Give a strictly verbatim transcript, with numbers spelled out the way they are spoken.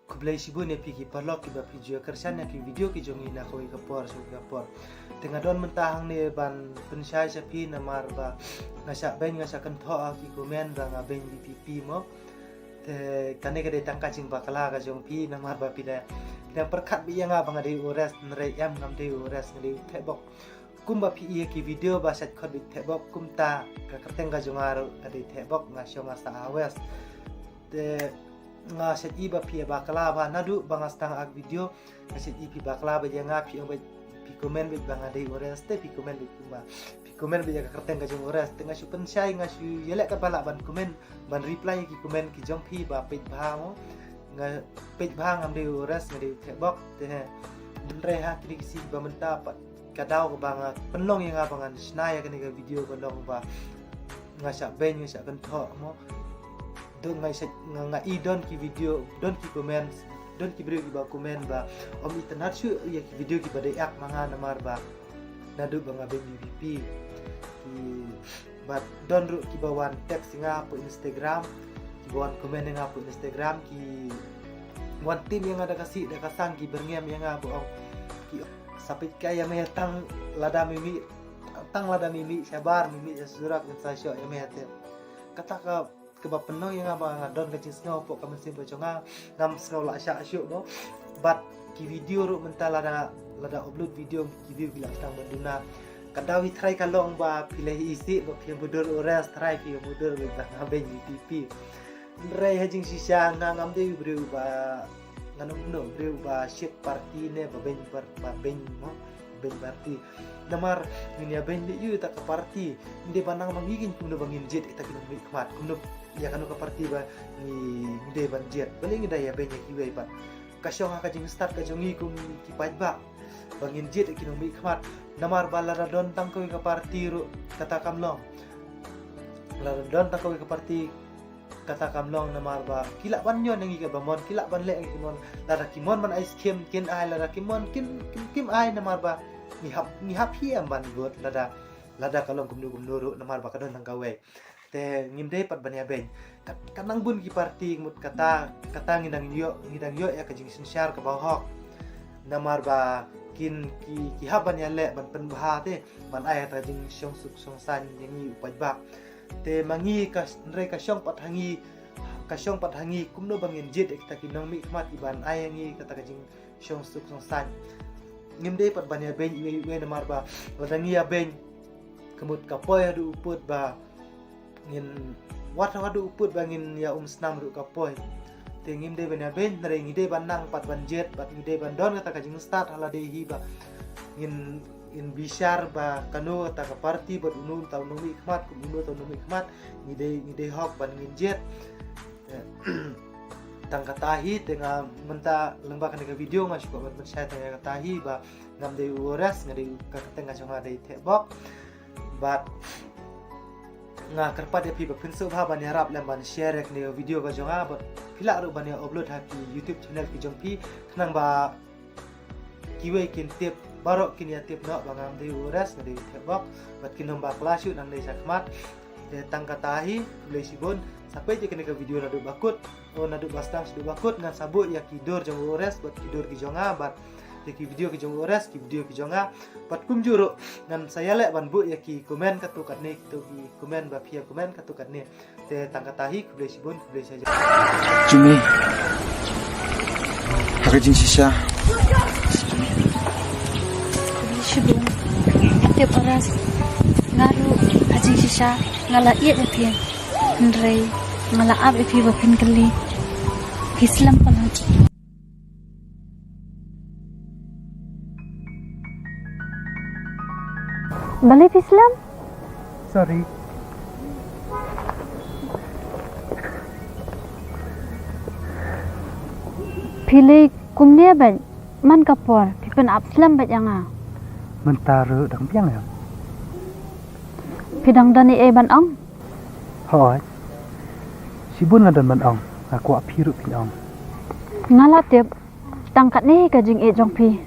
Khublei shibun ïa phi ki paralok kiba phi ju ïa kyrshan ïa ki video ki jong ngi na kawei ka por sha kawei ka por. Te nga don mynta hangne ban pynshai sha phi namar ba nga shah beiñ nga shah kynthoh ha ki comment ba nga beiñ VPP mo. Te kane ka dei tang ka jingbakla ka jong phi namar ba phi dang, phi dang pyrkhat beit ïa nga ba nga dei u Ores, hynrei em, ngam dei u Ores, nga dei u Thehbok. Kumba phi i ha ki video ba shait khot beit Thehbok, kumta ka kyrteng ka jong nga ruh ka dei Thehbok, nga shong nga sah ha West. Te nga shait i ba phi ïa bakla ba naduh ba nga sdang ai video, nga shait i phi bakla beit ïa nga, phi ong beit, phi comment beit ba nga dei u Ores, te phi comment beit kumba, phi comment beit ïa ka kyrteng ka jong u Ores. Te nga shu pynshai, nga shu ïaleh katba lah ban comment, ban reply ïa ki comment ki jong phi ba peit bha mo. Nga peit bha, ngam dei u Ores, nga dei u Thehbok. Te hynrei ha kine ki sngi ba mynta pat ka daw kaba nga pynlong ïa nga ba ngan shna ïa kane ka video ka long ba nga shah beiñ nga shah kynthoh mo. Don nga shah, nga, nga i don ki video, don ki comments, don ki briew kiba comment ba ym itynnad shuh ïa ki video kiba dei act ma nga namar ba naduh ba nga beiñ VPP. Ki, bad don ruh kiba wan text ïa nga hapoh Instagram, kiba wan comment ïa nga hapoh Instagram, ki wan tim ïa nga da ka sih da ka sang, ki byrngem ïa nga ba ong, ki sa peit kai ïa me tang lada me mih, tang lada me mih shabar, me mih sha surok, ngin sa shoh ïa me te. Kata ka, kaba pynlong ïa nga ba nga don ka jingsngew hapoh ka mynsiem ka jong nga, ngam sngew lah shah shuh mo. Bad ki video ruh mynta lada, lada upload video ki view ki lah sdang ban duna. Ka daw hi tharai ka long ba phi la hi isih ba phi ïa mudui u Ores, tharai phi ïa mudui beit ba nga beiñ VPP. Hynrei ha jingshisha nga ngam dei u briew ba, ngan ong kumno, briew ba shit party ne ba beiñ par-, ba beiñ mo, beiñ party. Namar ngin ïa beiñ leh ïa kata ka party, ngim dei ban nang ba ngi keiñ kumno ba ngin jied ïa kita ki nongmihkhmat, kumno ïa kano ka party ba ngi, ngi dei ban jied. Balei ngi dei ïa beiñ ïa kiwei pat? Ka shong ha ka jingstad ka jong ngi kum ki paidbah ba ngin jied ïa ki nongmihkhmat. Namar ba lada don tang kawei ka party ruh kata kam long. Lada don tang kawei ka party kata kam long namar ba ki lah ban ñion ïa ngi kaba mon, ki lah ban leh ïa ngi ki mon. Lada ki mon ban ai skim kin ai, lada ki mon kin, kin, kim ai namar ba ngi hap, ngi hap hi em ban vote lada, lada ka long kumno kumno ruh namar ba ka don tang kawei. Te ngim dei pat ban ïa beiñ. Kat, kat nang bun ki party mut kata, kata ngi dang ïoh, ngi dang ïoh ïa ka jingsynshar kaba hok. Namar ba kin ki, ki hap ban ïaleh ban pynbha te, ban ai kata ka jingshong suk shong saiñ ïa ngi u paidbah. Te ma ngi ka, hynrei ka shong pat ha ngi, ka shong pat ha ngi kumno ba ngin jied ïa kita ki nongmihkhmat kiban ai ïa ngi kata ka jingshong suk shong saiñ. Ngim dei pat ban ïa beiñ iwei iwei namar ba lada ngi ïa beiñ, ka mut ka poi haduh u pud ba ngin, wat haduh u pud ba ngin ïa um snam ruh ka poi. Te ngim dei ban ïa beiñ, hynrei ngi dei ban nang pat ban jied, bad ngi dei ban don kata ka jingstad ha lade hi ba ngin, ngin bishar ba kano kata ka party bad uno uta u nongmihkhmat, kum uno uta u nongmihkhmat, ngi dei, ngi dei hok ban ngin jied. Tang kata hi, te nga mynta lyngba kane ka video nga shu kwah ban pynshai tang ïa kata hi ba ngam dei u Ores, nga dei u, ka kyrteng ka jong nga dei Thehbok. Bad nga kyrpad ïa phi ba phin sngewbha ban ïarap lem ban share ïa kane ka video ka jong nga, bad phi lah ruh ban ïa upload ha ki YouTube channel ki jong phi, khnang ba kiwei kin tip, baroh kin ïa tip noh ba ngam dei u Ores, nga dei u Thehbok, bad kin ym bakla shuh nangne shakhmat. Te tang kata hi, khublei shibun, sa peit ïa kane ka video naduh ba kut, o naduh ba sdang shaduh ba kut, ngan sa buh ïa ki dur jong u Ores bad ki dur ki jong nga, bad ïa ki video ki jong u Ores, ki video ki jong nga. Bad kumjuh ruh ngan sa ïaleh ban buh ïa ki comment katto katne, kito ki comment ba phi ïa comment katto katne. Te tang kata hi, khublei shibun, khublei shibun. Jumi. Ha ka jingshisha. Khublei shibun. Te paras. Nga ruh ha jingshisha nga la ïeit ïa phi. Hynrei nga la ap ïa phi ba phin kylli. Phi slem palat. Balei phi slem? Sorry. Phi leh kumne bad man ka por phi pyn-ap slem bad ïa nga. Mynta ruh dang biang ïa. Phi dang don ei ei ban ong? Hooid. Shibun nga don ban ong, nga kwah phi ruh phin ong. Nga la tip tang katne ka jingïeit jong phi.